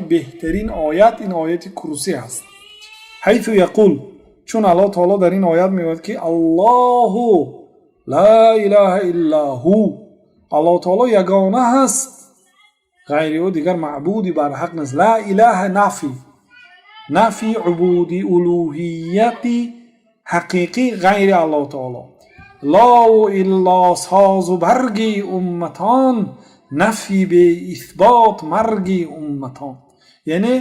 Беҳтарин оят ин Ояти Курсӣ аст. حيث يقول, чун Аллоҳ таоло дар ин оят мегӯяд, ки الله لا إله إلا هو, Аллоҳ таоло ягона ҳаст, ғайри ӯ дигар маъбуди барҳақ нест. لا إله нафи, нафи убуди улӯҳияти ҳақиқӣ ғайри Аллоҳ таоло. Лову илло созу барги умматон, нафи беисбот марги умматон. Яъне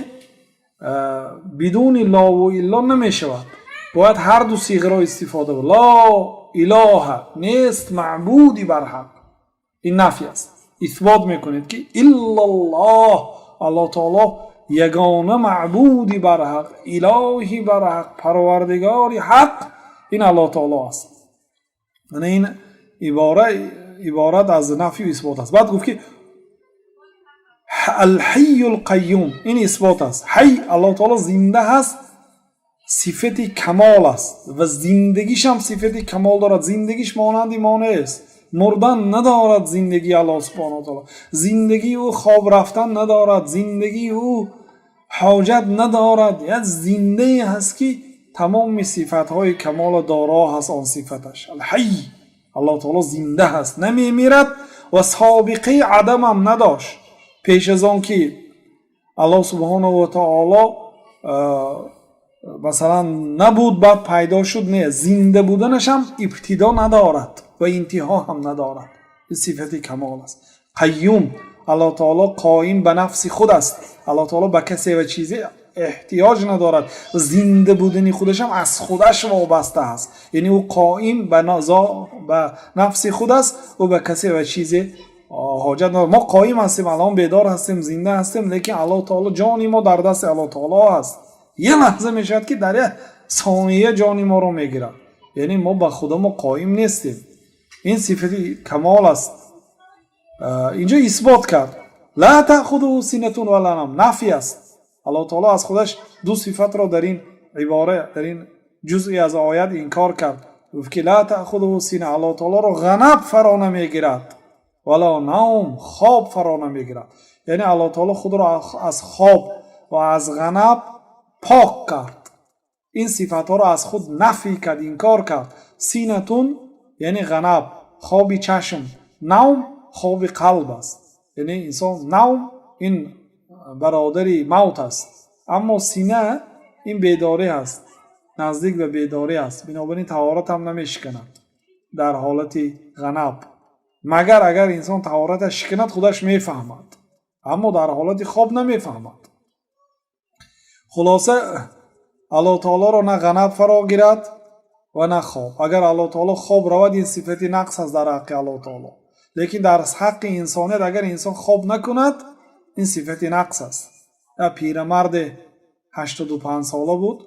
бидуни лову илло намешавад, бояд ҳарду сиғаро истифода бур. لا إله, нест маъбуди барҳақ, ин нафи аст. Исбот мекунед, ки إلا الله, Аллоҳ таоло ягона маъбуди барҳақ, илоҳи барҳақ, парвардигори ҳақ ин Аллоҳ таоло аст. Ана ин ибора иборат аз нафию исбот аст. Баъд гуфт, ки الحي القيوم, ин исбот аст. حي, Аллоҳ таоло зинда ҳаст, сифати камол аст ва зиндагишам сифати камол дорад. Зиндагиш монанди мо нест, мурдан надорад зиндагии Аллоҳ субҳана таоло. Зиндагии ӯ хоб рафтан надорад, зиндагии ӯ ҳоҷат надорад. Як зиндае ҳаст, ки тамоми сифатҳои камола доро ҳаст. Он сифаташ الحي, Аллоҳ таоло зинда ҳаст, намемирад ва собиқаи адамам надошт. Пеш аз он ки Аллоҳ субҳонаҳу ва таоло, масалан, набуд, баъд пайдо шуд, не, зинда буданашам ибтидо надорад ва интиҳо ҳам надорад. Ин сифати камол аст. قيوم, Аллоҳ таоло қоим ба нафси худ аст. Аллоҳ таоло ба касе ва чизе эҳтиёҷ надорад. Зинда будани худашам аз худаш вобаста аст, яъне ӯ қоим ба нафси худ аст, ӯ ба касе ва чизе ҳоҷат надорад. Мо қоим ҳастем, алон бедор ҳастем, зинда ҳастем, лекин Аллоҳ таоло, ҷони мо дар дасти Аллоҳ таоло аст. Як лаҳза мешавад, ки дар як сония ҷони моро мегирад, яъне мо ба худамо қоим нестем. Ин сифати камол аст. Инҷо исбот кард. لا تأخذه سنة ولا نوم, нафи аст. Аллоҳ таоло аз худаш ду сифатро дар ин ибора, дар ин ҷузъе аз оят инкор кард. Гуфт, ки لا تأخذه سنة, Аллоҳ таолоро ғанаб фаро намегирад, ولا نوم, хоб фаро намегирад. Яъне Аллоҳ таоло худро аз хоб ва аз ғанаб пок кард, ин сифатҳоро аз худ нафӣ кард, инкор кард. سنة яъне ғанаб, хоби чашм, نوم хоби қалб аст. Яъне инсон, نوم ин бародари мавт аст, аммо سنة ин бедорӣ аст, наздик ба бедорӣ аст. Бинобар ин таҳорат ҳам намешиканад дар ҳолати ғанаб, магар агар инсон таҳораташ шиканад, худаш мефаҳмад, аммо дар ҳолати хоб намефаҳмад. Хулоса, Аллоҳ таолоро на ғанаб фаро гирад ва на хоб. Агар Аллоҳ таоло хоб равад, ин сифати нақс аст дар ҳаққи Аллоҳ таоло, лекин дар ҳаққи инсоният агар инсон хоб накунад, ин сифати нақс аст. Як пирамарде 85сола буд,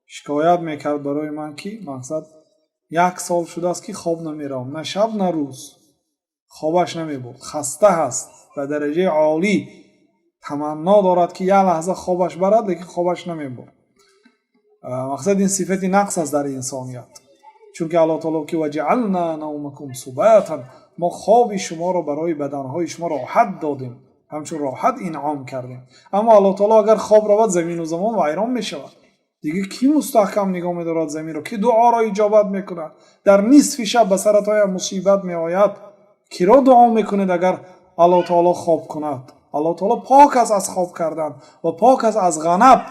шикоят мекард барои ман, ки мақсад як сол шудааст, ки хоб намеравам, на шаб, на рӯз хобаш намебурд. Хаста ҳаст ба дараҷаи олӣ, таманно дорад, ки як лаҳза хобаш барад, лекин хобаш намебурд. Мақсад, ин сифати нақс аст дар инсоният, чунки Аллоҳ таоло ки وجعلنا نومكم سباتا, мо хоби шуморо барои баданҳои шумо роҳат додем, ҳамчун роҳат инъом кардем. Аммо Аллоҳ таоло агар хоб равад, замину замон вайрон мешавад. Дигар кӣ мустаҳкам нигоҳ медорад заминро? Кӣ дуоро иҷобат мекунад? Дар нисфи шаб ба саратоя мусибат меояд, киро дуо мекунед, агар Аллоҳ таоло хоб кунад? Аллоҳ таоло пок аст аз хоб кардан ва пок аст аз ғанаб.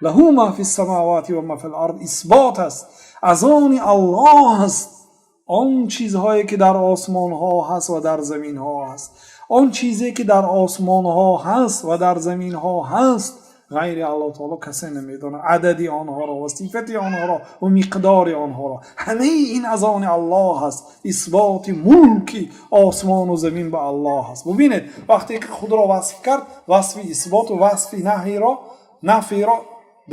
له ما في السماوات وما في الأرض, исбот аст, аз они Аллоҳ аст он чизҳое, ки дар осмонҳо ҳаст ва дар заминҳо ҳаст. Он чизе, ки дар осмонҳо ҳаст ва дар заминҳо ҳаст, ғайри Аллоҳ таоло касе намедонад адади онҳоро ва сифати онҳоро ва миқдори онҳоро. Ҳамаи ин аз они Аллоҳ аст. Исботи мулки осмону замин ба Аллоҳ аст. Бубинед, вақте ки худро васф кард, васфи исботу васфи наҳиро, нафиро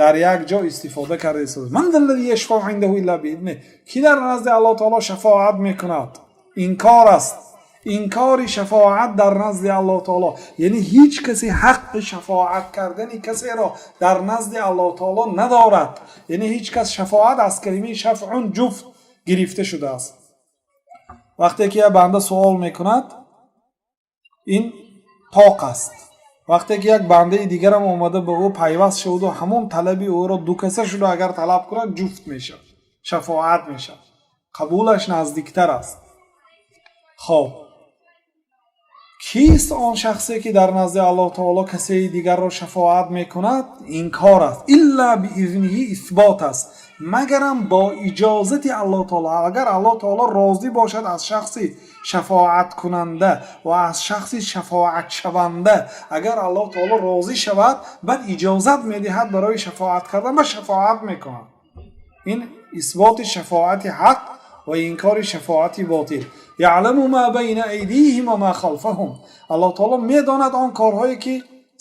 дар як ҷо истифода карда. من ذا الذي يشفع عنده إلا بإذنه, ки дар назди Аллоҳ таоло шафоат мекунад? Инкор аст, инкори шафоат дар назди Аллоҳ таоло. Яъне ҳеҷ касе ҳаққи шафоат кардани касеро дар назди Аллоҳ таоло надорад. Яъне ҳеҷ кас шафоат аз калимаи شفع, ҷуфт гирифта шудааст. Вақте ки як банда суол мекунад, ин тоқ аст. Вақте ки як бандаи дигарам омада ба ӯ пайваст шаваду ҳамон талаби ӯро ду каса шуда агар талаб кунад, ҷуфт мешавад, шафоат мешавад, қабулаш наздиктар аст. Хоб, кист он шахсе, ки дар назди Аллоҳ таоло касеи дигарро шафоат мекунад? Инкор аст. إلا بإذنه исбот аст, магарам бо иҷозати Аллоҳ таоло. Агар Аллоҳ таоло розӣ бошад аз шахси шафоаткунанда ва аз шахси шафоатшаванда, агар Аллоҳ таоло розӣ шавад, баъд иҷозат медиҳад барои шафоат кардан ва шафоат мекунад. Ин исботи шафоати ҳақ ва инкори шафоати ботил. يعلم ما بين أيديهم وما خلفهم. Аллоҳ таоло медонад он корҳое, ки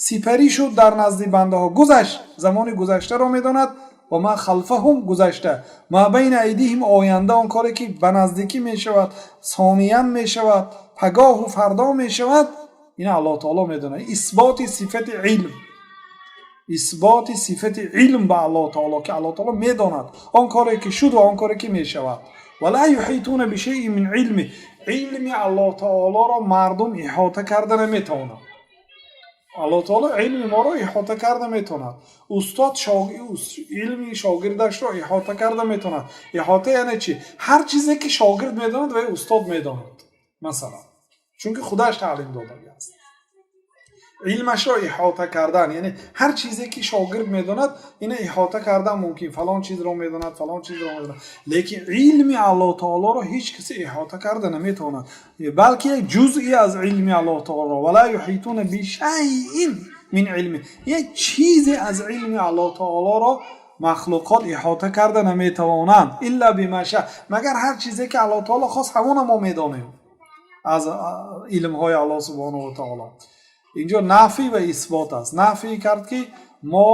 сипарӣ шуд дар назди бандаҳо, гузашт, замони гузаштаро медонад. وما خلفهم гузашта, ما بين أيديهم оянда, он коре, ки ба наздикӣ мешавад, сониян мешавад, пагоҳу фардо мешавад, ин Аллоҳ таоло медонад. Исботи сифати илм, исботи сифати илм ба Аллоҳ таоло, ки Аллоҳ таоло медонад он коре, ки шуд, ва он коре, ки мешавад. ولا يحيطون بشيء من علمه. Илми Аллоҳ таолоро мардум иҳота карда наметавонад. Аллоҳ таоло илми моро иҳота карда метавонад, устод илми шогирдашро иҳота карда метавонад. Иҳота яъне чи? Ҳар чизе, ки шогирд медонад, вай устод медонад, масалан, чунки худаш таълим додагиаст. Илмашро иҳота кардан яъне ҳар чизе, ки шогирд медонад, ина иҳота кардан мумкин: фалон чизро медонад, фалон чизро медонад. Лекин илми Аллоҳ таолоро ҳеҷ касе иҳота карда наметавонад, балки як ҷузъе аз илми Аллоҳ таолоро. ولا يحيطون بشيء من علمه. Як чизе аз илми Аллоҳ таолоро махлуқот иҳота карда наметавонанд. إلا بما شاء. Магар ҳар чизе, ки Аллоҳ таоло хост, ҳамона мо медонем аз илмҳои Аллоҳ субҳонаҳу ва таоло. Инҷо нафӣ ва исбот аст. Нафӣ кард, ки мо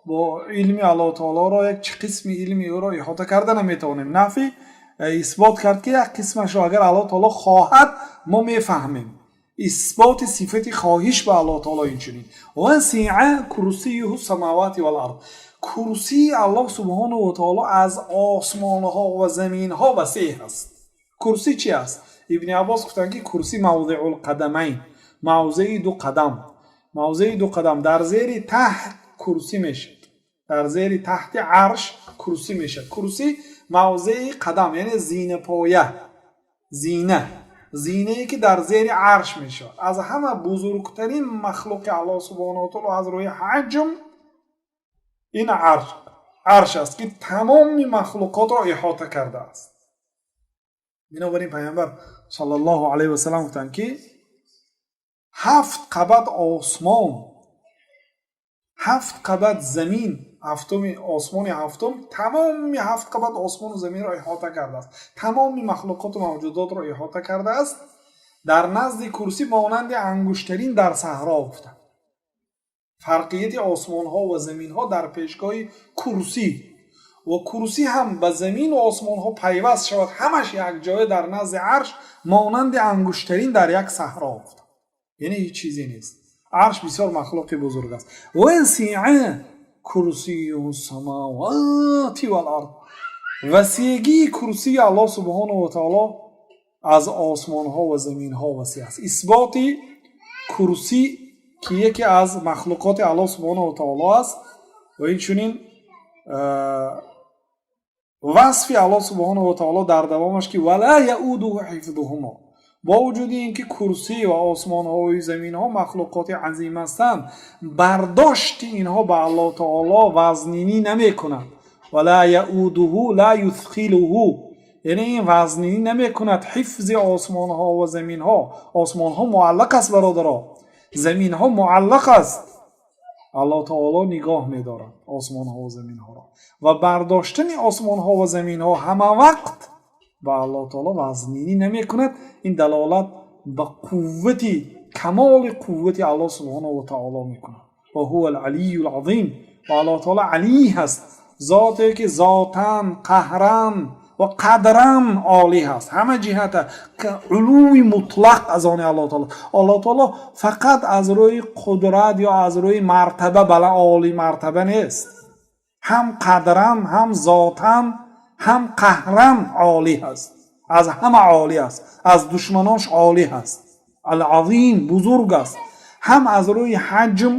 бо илми Аллоҳ таолоро, як чи қисми илми ӯро иҳота карда наметавонем, нафӣ. Исбот кард, ки як қисмашро агар Аллоҳ таоло хоҳад, мо мефаҳмем. Исботи сифати хоҳиш ба Аллоҳ таоло. Инчунин وسع كرسيه السماوات والأرض. Курсии Аллоҳ субҳонаҳу ва таоло аз осмонҳо ва заминҳо васеъ аст. Курсӣ чи аст? Ибни Аббос гуфтанд, ки курсӣ موضع القدمين, мавзеи ду қадам, мавзеи ду қадам. Дар зери таҳт курсӣ мешавад, дар зери таҳти арш курсӣ мешавад. Курсӣ мавзеи қадам, яъне зинапоя, зина, зинае, ки дар зери арш мешавад. Аз ҳама бузургтарин махлуқи Аллоҳ субҳонаҳу ва таоло аз рӯи ҳаҷм ин арш аст, ки тамоми махлуқотро иҳота кардааст. Бинобар ин Пайғамбар саллаллоҳу алайҳи васалам гуфтанд, ки ҳафт қабат осмон, ҳафт қабат замин, ҳафтуми осмони ҳафтум тамоми ҳафт қабат осмону заминро иҳота кардааст, тамоми махлуқоту мавҷудотро иҳота кардааст. Дар назди курсӣ монанди ангуштарин дар саҳро гуфтанд. Фарқияти осмонҳо ва заминҳо дар пешгоҳи курсӣ, ва курсӣ ҳам ба замину осмонҳо пайваст шавад, ҳамаш якҷоя дар назди арш монанди ангуштарин дар як саҳро гуфтанд, яъне ҳеҷ чизе нест. Арш бисёр махлуқи бузург аст. وسع كرسيه السماوات والأرض. Васеъгии курсии Аллоҳ субҳонаҳу ва таоло аз осмонҳо ва заминҳо васеъ аст. Исботи курсӣ, ки яке аз махлуқоти Аллоҳ субҳонаҳу ва таоло аст, ва инчунин васфи Аллоҳ субҳонаҳу ва таоло дар давомаш, ки ولا يؤوده حفظهما. Бо вуҷуди ин ки курсӣ ва осмонҳои заминҳо махлуқоти азим ҳастанд, бардошти инҳо ба Аллоҳ таоло вазнинӣ намекунад. ولا يؤوده لا يثقله, яъне ин вазнинӣ намекунад ҳифзи осмонҳо ва заминҳо. Осмонҳо муаллақ аст, бародаро, заминҳо муаллақ аст. Аллоҳ таоло нигоҳ медорад осмонҳо ва заминҳоро, ва бардоштани осмонҳо ва заминҳо ҳама вақт ба Аллоҳ таоло вазнинӣ намекунад. Ин далолат ба қуввати, камоли қуввати Аллоҳ субҳонаҳу ва таоло мекунад. وهو العلي العظيم. Ва Аллоҳ таоло алӣ ҳаст, зоте, ки зотан, қаҳран ва қадран олӣ ҳаст, ҳама ҷиҳата улуви мутлақ аз они Аллоҳ таоло. Аллоҳ таоло фақат аз рӯи қудрат ё аз рӯи мартаба бала олӣ мартаба нест, ҳам қадран, ҳам зотан, ҳам қаҳран олӣ ҳаст, аз ҳама олӣ аст, аз душманош олӣ ҳаст. العظيم бузург аст. Ҳам аз рӯи ҳаҷм,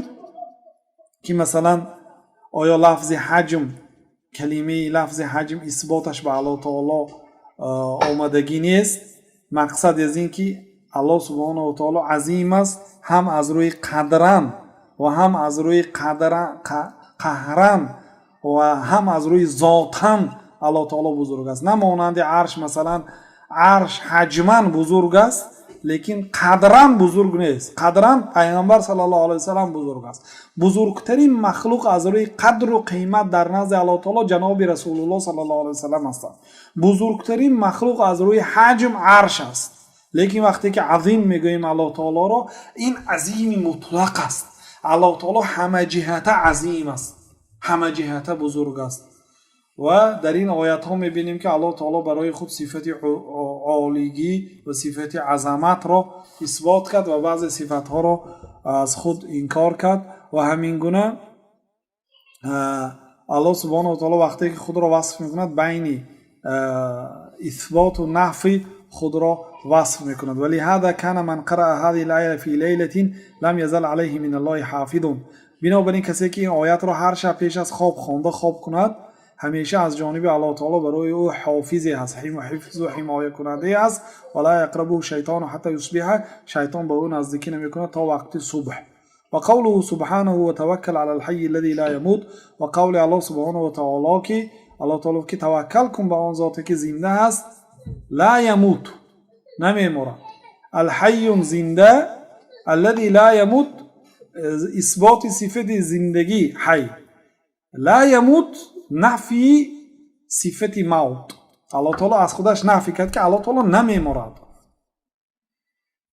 ки масалан, оё лафзи ҳаҷм, калимаи лафзи ҳаҷм исботаш ба Аллоҳ таоло омадагӣ нест. Мақсад аз ин ки Аллоҳ субҳонаҳу ва таоло азим аст ҳам аз рӯи қадран ва ҳам аз рӯи қаҳран ва ҳам аз рӯи зотан Аллоҳ таоло бузург аст. На монанди арш, масалан, арш ҳаҷман бузург аст, лекин қадран бузург нест. Қадран Пайғамбар саллаллоҳу алайҳи васаллам бузург аст. Бузургтарин махлуқ аз рӯи қадру қимат дар назди Аллоҳ таоло ҷаноби Расулуллоҳ саллаллоҳу алайҳи васаллам ҳастанд. Бузургтарин махлуқ аз рӯи ҳаҷм арш аст, лекин вақте ки азим мегӯем Аллоҳ таолоро, ин азими мутлақ аст. Аллоҳ таоло ҳамаҷиҳата азим аст, ҳамаҷиҳата бузург аст. Ва дар ин оятҳо мебинем, ки Аллоҳ таоло барои худ сифати олигӣ ва сифати азаматро исбот кард ва баъзе сифатҳоро аз худ инкор кард. Ва ҳамин гуна Аллоҳ субҳонаҳу ва таоло вақте ки худро васф мекунад, байни исботу нафи худро васф мекунад. ولهذا كان من قرأ هذه الآية في ليلة لم يزل عليه من الله حافظ. Бинобар ин, касе ки ин оятро ҳар шаб пеш аз хоб хонда хоб кунад, ҳамеша аз ҷониби Аллоҳ таоло барои ӯ ҳофизе ҳаст, ҳифзу ҳимоякунандае аст. ولا يقربه الشيطان حتى يصبح. Шайтон ба ӯ наздикӣ намекунад то вақти субҳ. وقوله سبحانه وتوكل على الحي الذي لا يموت. Ва қавли Аллоҳ субҳонаҳу ва таоло, ки Аллоҳ таоло ки таваккал кун ба он зоте ки зинда аст, لا يموت, намемурад. الحي зинда, الذي لا يموت, исботи сифати зиндагӣ ҳай, لا يموت, нафйи сифати мавт. Аллоҳ таоло аз худаш нафй кард, ки Аллоҳ таоло намемурад.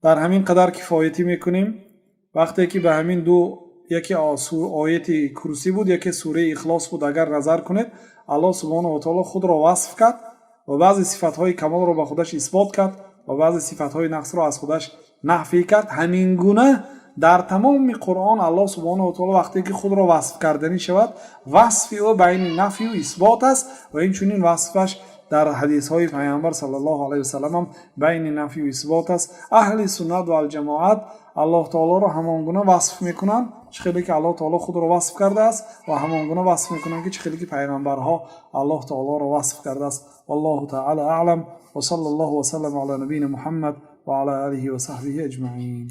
Дар ҳамин қадар кифоятӣ мекунем. Вақте ки ба ҳамин ду, яке ояти курсӣ буд, яке сураи Ихлос буд, агар назар кунед, Аллоҳ субҳонаҳу ва таоло худро васф кард ва баъзе сифатҳои камолро ба худаш исбот кард ва баъзе сифатҳои нақсро аз худаш нафй кард. Ҳамин гуна дар тамоми Қуръон Аллоҳ субҳонаҳу ва таоло вақте ки худро васф карданӣ шавад, васфи ӯ байни нафю исбот аст. Ва инчунин васфаш дар ҳадисҳои Пайғамбар саллаллоҳу алайҳи васалламам байни нафю исбот аст. Аҳли суннат валҷамоат Аллоҳ таолоро ҳамон гуна васф мекунанд, чӣ хеле ки Аллоҳ таоло худро васф кардааст, ва ҳамон гуна васф мекунанд, ки чӣ хеле ки пайғамбарҳо Аллоҳ таолоро васф кардааст. والله تعالى أعلم، وصلى الله وسلم على نبينا محمد وعلى آله وصحبه أجمعين.